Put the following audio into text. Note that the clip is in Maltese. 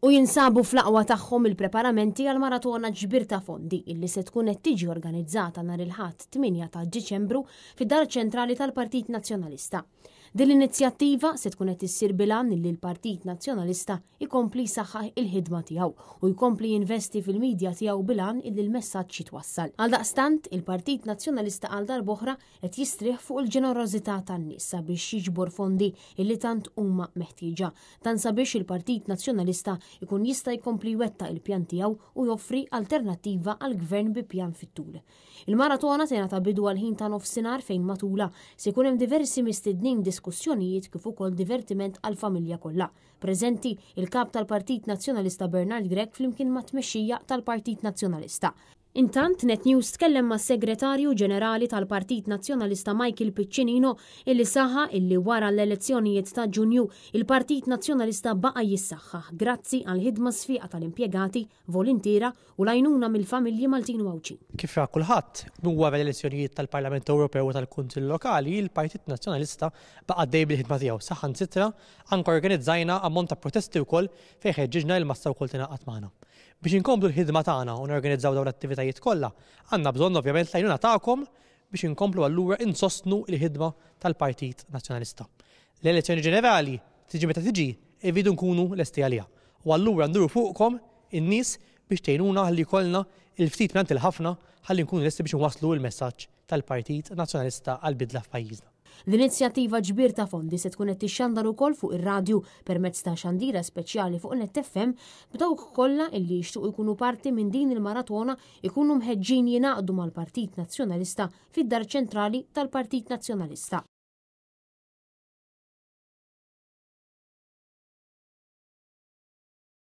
U jinsabu fl-aqwa tagħhom il-preparamenti għal maratona ġbir ta' fondi illi se tkun qed tiġi organizzata nhar il-Ħadd 8 ta' Diċembru fid-Dar Ċentrali tal-Partit Nazzjonalista. Din l-inizjattiva se tkun qed issir bil-għan illi l-Partit Nazzjonalista jkompli jsaħħaħ il-ħidma tiegħu u jkompli jinvesti fil-midja tiegħu bil-għan illi l-messaġġ jitwassal. Għaldaqstant, il-Partit Nazzjonalista għal darb'oħra qed jistrieħ fuq il-ġenerożità tan-nies sabiex jiġbor fondi illi tant huma meħtieġa. Dan sabiex il-Partit Nazzjonalista jkun jista' jkompli jwettaq il-pjan tiegħu u joffri alternattiva għal gvern bi pjan fit-tul. Il-maratona se jingħata bidu għal ħin ta' nofsinhar fejn matulha se jkun hemm diversi mistednin diskussjonijiet kif ukoll divertiment għall-familja kollha. Preżenti, il-Kap tal-Partit Nazzjonalista Bernard Grech flimkien mat-tmexxija tal-Partit Nazzjonalista. Intant, Net News tkellem mas-Segretarju Ġenerali tal-Partit Nazzjonalista Michael Piccinino illi saħaq illi wara l-elezzjonijiet ta' Ġunju, il-Partit Nazzjonalista baqa' jissaħħaħ grazzi għall-ħidma sfiqa tal-impjegati, volintiera u l-għajnuna mill-familji Maltin u Għawdxin. Kif ra kulħadd, minn wara l-elezzjonijiet tal-Parlament Ewropew u tal-Kunsill Lokali, il-Partit Nazzjonalista baqa' għaddej bil-ħidma tiegħu. Saħansitra anke organizzajna ammont ta' protesti wkoll fejn ħeġġiġna lill-massa wkoll tingħaqad magħna. Biex inkomplu l-ħidma tagħna u norganizzaw dawn l-attivitajiet kollha, għandna bżonn ovvjament l-għajnuna tagħkom biex inkomplu allura insostnu l-ħidma tal-Partit Nazzjonalista. L-elezzjoni ġenerali, tiġi meta tiġi, irridu nkunu lesti għaliha. U allura nduru fuqkom in-nies biex tgħinuna ħalli jkollna il-ftit mingħand il-ħafna ħalli nkunu lesti biex inwasslu l-messaġġ tal-Partit Nazzjonalista għall-bidla f'pajjiżna. L-inizjattiva ġbir ta' fondi se tkun qed tixxandar ukoll fuq ir-radju permezz ta' xandira speċjali fuq Net FM b'dawk kollha illi jixtiequ jkunu parti minn din il-maratona jkunu mħeġġin jingħaqdu mal-Partit Nazzjonalista fid-Dar Ċentrali tal-Partit Nazzjonalista.